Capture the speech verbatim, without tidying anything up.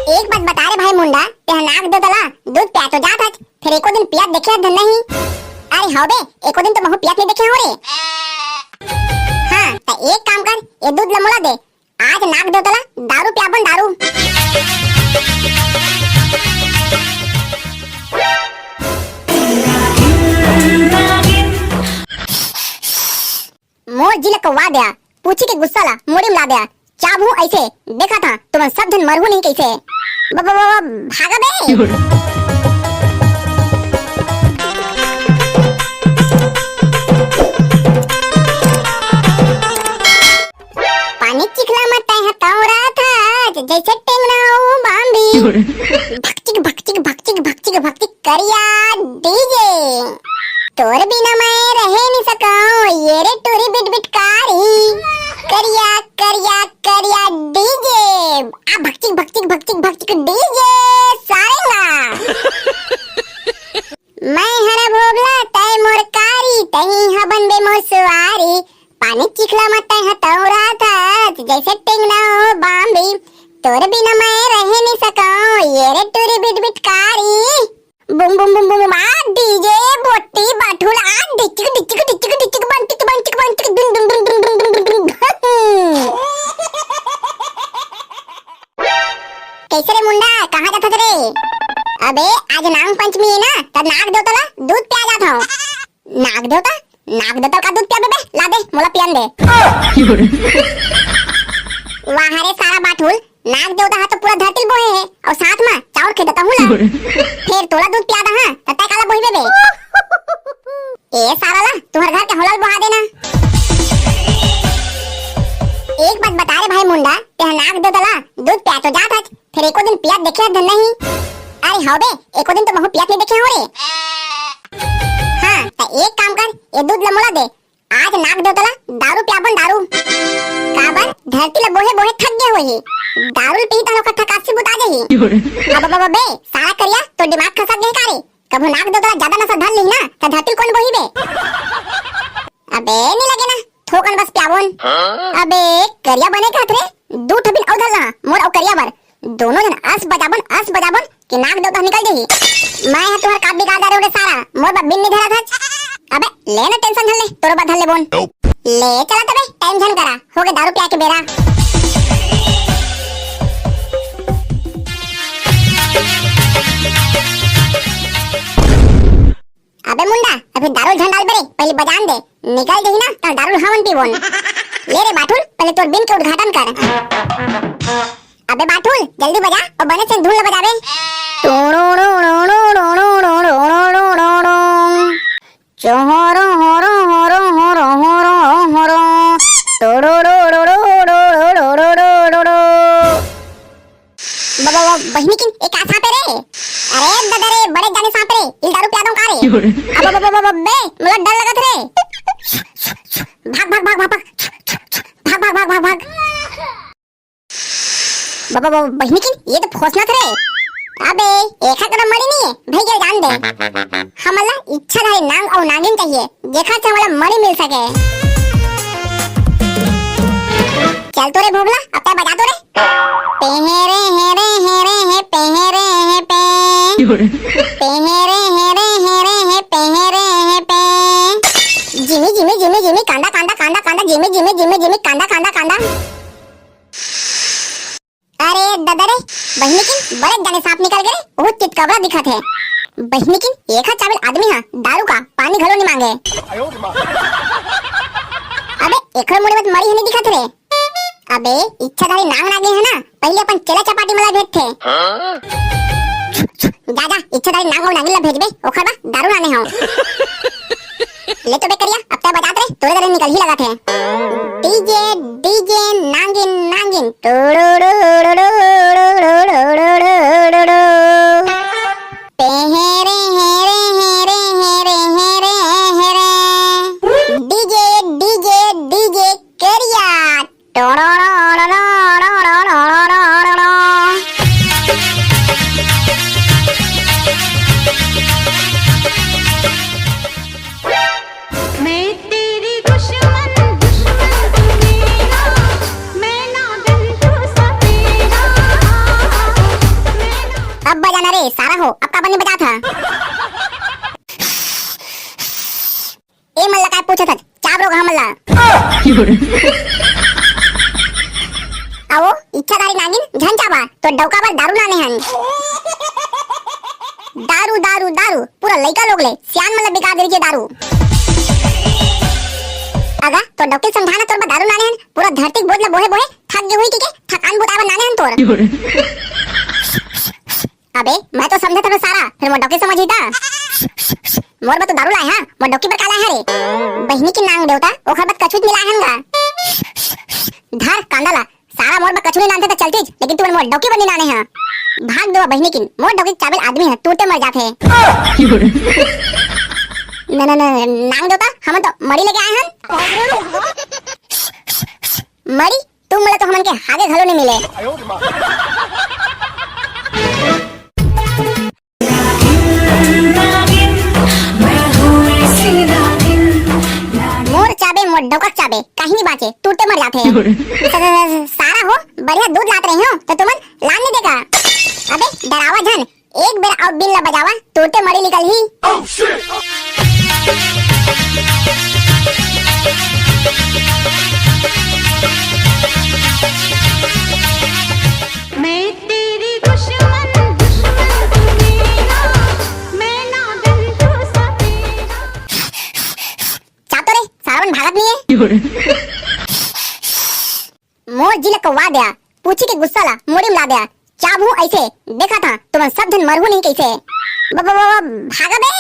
एक बात बता रे भाई मुंडा, तेहा नाग देवता ला दूध पिया तो जात हच, फेर एको दिन पियत देखे हस नहीं। अरे हव बे, एको दिन तो महूं पियत नहीं देखे हंव रे। हां, त एक काम कर, ये दूध ला मोला दे, आज नाग देवता ला दारू पियाबन, दारू। मोर जी ला कौवा दया, पूछी के गुस्सा ला मुड़ी में ला दया। चाबहूं ऐसे, देखा था तुमन सब झन मरहू नहीं कैसे। ब-, ब-, ब-, ब-, भागा बे। पानी चिखला म तैं ह तौरा था, जैसे टेंगना हो बांबी। भकचिक, भकचिक, भकचिक, भकचिक, भकचिक, करिया डीजे। तोर बिना मैं रहे नहीं सकौं, ये रे टूरी बिट बिट कारी। करिया, करिया, करिया डीजे। आ भकचिक, भकचिक, भकचिक, भकचिक डीजे। सारेंगा। मैं हरा भोगला, तै मोर कारी, तहीं ह बनबे मोर सुवारी। पानी चिखला म तै ह तौरा था, जैसे टेंगना हो बांबी। तोर बिना मैं रहे नहीं सकौं, ये रे टूरी बिट बिट कारी। बुम बुम बुम बुम बुम, आ डीजे बोटी बाठुल, आ डिचिक डिचिक डिचिक डिचिक बंटिक बंटिक बंटिक, डुन डुन डुन डुन डुन डुन डुन डुन। कैसे रे मुंडा, कहाँ जात हस रे? अबे, आज नाग पंचमी है ना, त नाग देवता ला दूध पिया जात हंव। नाग देवता? नाग देवता का दूध पिया देबे? ला दे, मोला पियन दे। वाह रे सारा बाठुल, नाग देवता हा तो पूरा धरती ल बोहे हे, अउ साथ म चाउर खिदत हूँ ला। फेर तोला दूध पिया दहा, त तै काला बोहिबे बे? ए सारा ला, तुहर घर के होलाल बोहा देना। एक बात बता रे भाई मुंडा, तेहा नाग देवता ला दूध पिया तो जात हच, फेर एको दिन पियत देखे हस धन नहीं। अरे हव बे, एको दिन तो महूं पियत नहीं देखे हंव रे। हाँ, त एक काम कर, ये दूध ला मोला दे, आज नाग देवता ला दारू पियाबन दारू। काबर धरती ला बोहे बोहे थक गे होही, दारू ल पीही त ओकर थकासी बुता जाही। अब अब बे, सारा करिया तो दिमाग खसक गे का रे? कभू नाग देवता ला ज्यादा नशा धर लिही ना, त धरती ल कोन बोही बे? अबे, नी लगे ना, थोकन बस पियाबोन। अबे, करिया बने कहत रे, दू ठबिन अउ धर ला, मोर अउ करिया बर। दोनों झन अस बजाबोन, अस बजाबोन कि नाग देवता निकल जाही। मैं ह तुहर का बिगाड़ डारे रे सारा, मोर बर बिन नी धरत हच। अबे, ले ना tension झन ले, तोरो बर धर लेबोन। ले चला तबे, time झन करा, होगे दारू पिया के बेरा। अबे मुंडा, अभी दारू झन डालबे रे, पहली बजान दे, निकल जाही ना, त दारू ल हमन पीबोन। ले रे बाठुल, पहले तोर बिन के उद्घाटन कर। अबे बाठुल, जल्दी बजा, अउ बने से धुन ल बजाबे। टोड़ो रो रो रो रो रो रो रो रो रो रो। चोहरो होरो होरो होरो होरो होरो। टोड़ो रो रो रो रो रो रो रो रो रो। ब-, ब-, ब-, बहिनी किन, ए का सांप हे रे? अरे ददा रे, बड़े जाने सांप रे, इल दारू पिला दंव का रे? अब, अब, अब, अब, बे, मोला डर लगत रे। भाग, भाग, भाग, भाग, भाग। ब-, ब-, ब-, बहिनी किन, ये तो फोसना रे। अबे, एखर करा मरी नहीं है, भई गे जान दे। हमला इच्छाधारी नांग अउ नागिन चाहिए, जेखर से हमला मणि मिल सके। चल तो रे भोभला, अब तैं बजा तो रे। पेहे रे हे रे हे रे हे पेहे रे हे पे। पेहे रे हे रे हे रे हे पेहे रे हे पे। जिमी जिमी जिमी जिमी कांदा कांदा कांदा कांदा जिमी जिमी जिमी जिमी कांदा कांदा कांदा। अरे ददा रे, बहिनी किन बड़े जाने सांप निकल गे रे, बहुत चितकबरा दिखत हे। बहिनी किन एखर चाबिल आदमी हा दारू का पानी घलो नी मांगे। अबे एखर मुड़ी मत मरी हनी दिखत रे। अबे इच्छाधारी नांग नागिन हे ना, पहले अपन चेला चपाटी मला भेजथे। जा जा, इच्छाधारी नांग अउ नागिन ला भेजबे, ओखर बाद दारू लाने हंव। ले तो बे करिया, अब तैं बजात रे, तोरे दरे निकल ही लगत हे। डीजे, डीजे, नागिन, नागिन। पेहे रे, हे रे, हे रे, हे रे, हे रे, हे रे। डीजे, डीजे, डीजे, करिया। मैं तेरी दुश्मन, दुश्मन तू मेरा, मैं नागन तू सा सारा हो, अब का बनी बजात ह? ए मन ला काय पूछत हच? चाप रोग हमन ला। आओ, इच्छाधारी नागिन, झन चाबा, तोर डौका बर दारू लाने हन। दारू, दारू, दारू, पूरा लइका लोग ले सियान मन ला बिगाड़ दे रही है दारू। अगा, तोर डौकी समझाना, तोर बर दारू लाने हन, पूरा धरती के बोझ ला बोहे बोहे थक गे हुई के, के थकान बुताए बर लाने हन तोर। अबे, मैं तो समझे था सारा, फिर मोर डौकी समझी था। मोर बर तो दारू लाए हा, मोर डौकी बर का लाए हा रे? बहिनी की नांग देवता, ओखर बर कछुत मिलाए हन गा। धर कांदा ला, सारा मोर बर कछु नहीं लानथे त चलतीच, लेकिन तू मोर डौकी बर नहीं लाने हा। भाग देवा बहिनी किन, मोर डौकी के चाबे ल आदमी ह तुरते मर जाथे। न, न, न, नांग देवता, हमन तो मरी लेके आए हन। मरी? तुम मोला तो हमन के हागे घलो नहीं मिले। मोर चाबे, मोर डौका के चाबे, कहीं नहीं बांचे, तुरते मर जाथे। स-, स-, स-, सारा हो, बढ़िया दूध लात रही हो, तो तुमन लान नहीं देगा। अबे, डरावा झन, एक बेर अउ बीन ला बजावा, तुरते मरी निकलही। मैं तेरी दुश्मन, दुश्मन तू मेरा, मैं नागन तू सफेरा। चाप तो रे, सारा मन भागत नहीं है। मोर जी ला कौवा दया, पूछी के गुस्सा ला मुड़ी में ला दया। चाबहूं ऐसे, देखा था, तुमन सब झन मरहू नहीं कैसे। ब-, ब-, ब-, ब-, भागा बे।